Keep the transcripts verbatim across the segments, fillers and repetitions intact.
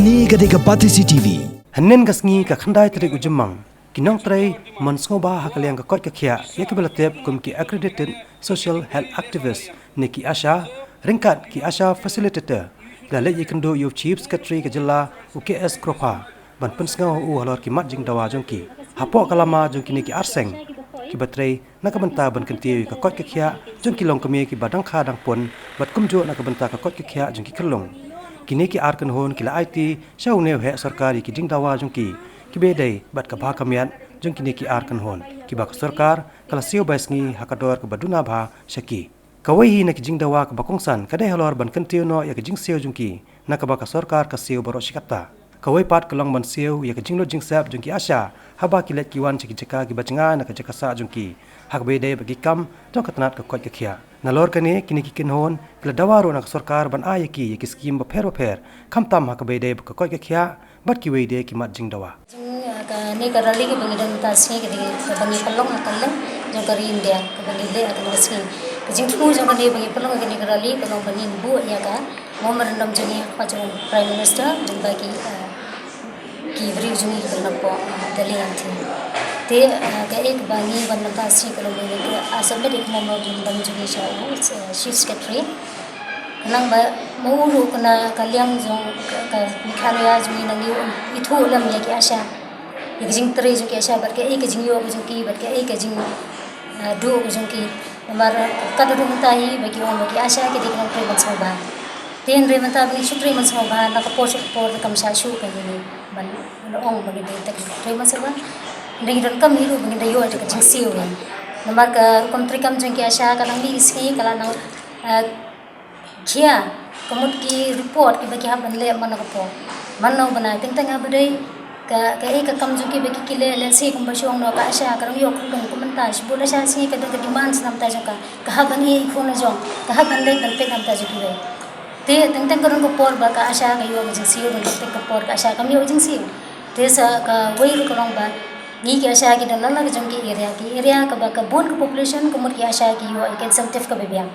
Kane ka dei ka Batesi T V. Hynnin ka sngi ka khyndai tarik u Jymmang, ki nongtrei mon sngewbha ha ka liang ka koit ka khiah, ïa kiba la tip kum ki accredited social health activist ne ki ASHA, ryngkat ki ASHA facilitator, ki la leit ïakynduh ïa u Chief Secretary ka jylla, u K S Kropha, ban pynsngew ha u halor ki mat jingdawa jong ki. Hapoh ka lama jong kine ki ar seng kiba trei na ka bynta ban kyntiew ïa ka koit ka khiah jong ki longkmie kiba dang kha dang pun, bad kumjuh na ka bynta ka koit ka khiah jong ki khyllung, kine ki ar kynhun ki la aiti sha une u heh sorkar ïa ki jingdawa jong ki, kiba ïadei bad ka bha ka miat jong kine ki ar kynhun, kiba ka sorkar ka la siew bai sngi ha ka dor kaba duna bha sha ki. Kawei hi na ki jingdawa kaba kongsan ka dei halor ban kyntiew noh ïa ka jingsiew jong ki, na kaba ka sorkar ka siew baroh shi katta. Kawei pat ka long ban siew ïa ka jinglut jingsep jong ki ASHA, haba ki leit ki wan sha ki jaka kiba jngai na ka jaka sah jong ki, ha kaba ïadei bad ki kam jong ka tnat ka koit ka khiah. Nalor kane, kine ki kynhun ki la dawa ruh na ka sorkar ban ai ïa ki ïa ki skim bapher bapher, khamtam ha kaba ïadei bad ka koit ka khiah bad kiwei de ki mat jingdawa. Jing, ah, kane ka rally kaba ngi don mynta ka sngi ka dei kaba ngi pynlong ha kylleng jong ka ri India, kaba ngi leh ha kane ka sngi. Ka jingthmu jong kane ba ngi pynlong kane ka rally ka long ba ngin buh ïa ka memorandum jong ngi ha ka jong Prime Minister, jong ba ki, ah, ki briew jong ngi kiba na pdeng, ah, Delhi and thing. Te, ah, kaei kaba ngi wan mynta ka sngi ka long ba ngi, ah, submit ïa ka memorandum jong ngi sha u, ah, Chief Secretary. Khnang ba ma u ruh kane ka liang jong ka, ka Meghalaya jong ngi nang ïoh ithuh lem ïa ki ASHA, ïa ka jingtrei jong ki ASHA bad kaei ka jingïoh ka jong ki bad kaei ka jing, ah, duh ka jong ki. Namar, ah, katba mynta hi ba ki ong ba ki ASHA ki dei ki nongtrei man sngewbha. Te hynrei mynta ba ngi shu trei man sngewbha, na ka por sha ka por kam shah shuh ka ïing ban ong ba ngi dei tang trei man sngewbha. Hynrei ngi donkam hi ruh ba ngi da ïoh ïa ka jingsiew hi. Namar ka rukom treikam jong ki ASHA ka nang mih ki sngi ka la nang, ah, khia, ka mut ki report kiba ki hap ban leh man la ka por, man la u bnai, teng teng haba dei ka, kaei ka kam jong ki ba ki, ki leh, lehse kumba shu ong noh ka ASHA ka dang ïoh khyllung, kumta shibun ASHA sngi ka dang ka demand na bynta jong ka, ka hap ban ïeh i khun la jong, ka hap ban leit ban peit na bynta jong kiwei. Te teng teng ka don ka por ba ka ASHA ka ïoh ka jingsiew, don teng teng ka por ka ASHA kam ïoh jingsiew. Te sa kawei ruh ka long ba ngi ki ASHA ki don la la ka jong ki area, ki area kaba ka bun ka population, ka mut ki ASHA ki ïoh ka incentive kaba biang.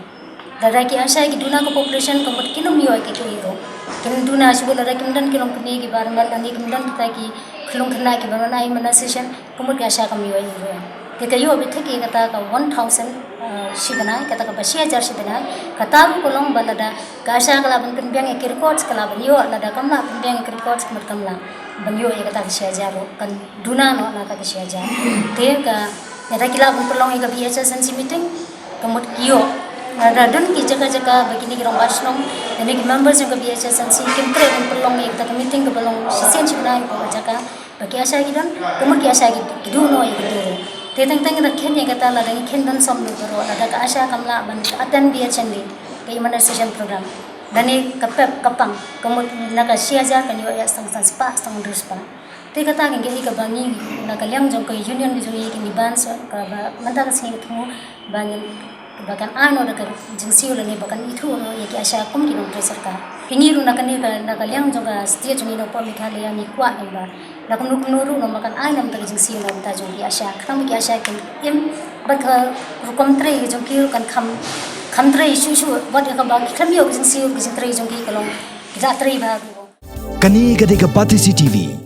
Lada ki ASHA ki duna ka population ka mut kin ym ïoh ïa kaei ruh. Kin duna shibun lada kim don ki longkmie kiba rit lane kim don kita ki khyllung khynnah kiba rit na immunization, ka mut ki ASHA kam ïoh ïa ruh. Te ka ïoh beit thik ïa kata ka one thousand, ah, shi bnai, kata kaba shi hajar shi bnai. Kata ruh ka long ba lada ka ASHA ka lah ban pynbiang ïa ki records ka lah ban ïoh, lada kam lah pynbiang ïa ki records ka mut kam lah ban ïoh ïa kata ka shi hajar ruh, kan duna noh na kata ka shi hajar. Te ka, lada ki lah ban pynlong ïa ka B H S N C meeting, ka mut ki ïoh. Lada don ki jaka jaka ba kine ki rangbah shnong lane ki members jong ka B H S N C kim treh ban pynlong ïa kata ka meeting kaba long shisien shi bnai ha ka jaka ba ki ASHA ki don, ka mut ki ASHA ki, ki duh noh ïa kito ruh. Te teng teng da kheiñ ïa kata, lada ngi kheiñ ban shem lut baroh, lada ka ASHA kam lah ban attend B H M D, ka immunization program, lane ka pep ka pang, ka mut na ka shi hajar kan ïoh ïa tang san spah, tang hynriew spah. Te kata ka dei kaba ngi na ka liang jong ka union ka jong ngi, ngi ban sa kaba mynta ka sngi ka thmu ba ngin, ba kan ai noh da ka jingsiew lane ba kan ithuh noh ïa ki ASHA kum ki nongtrei sorkar. Ngi ruh na kane ka, na ka liang jong ka state jong ngi na pdeng Meghalaya ngi kwah ngi ba la kumno kumno ruh ngi ba kan ai noh da ka jingsiew na bynta jong ki ASHA, khnang ba ki ASHA kin im bad ka rukom trei jong ki ruh kan kham, kham trei shuh shuh, bad ïa kaba ki khlem ïoh ka jingsiew, ka jingtrei jong ki ka long ki da trei bha. Kane ka dei ka Batesi T V.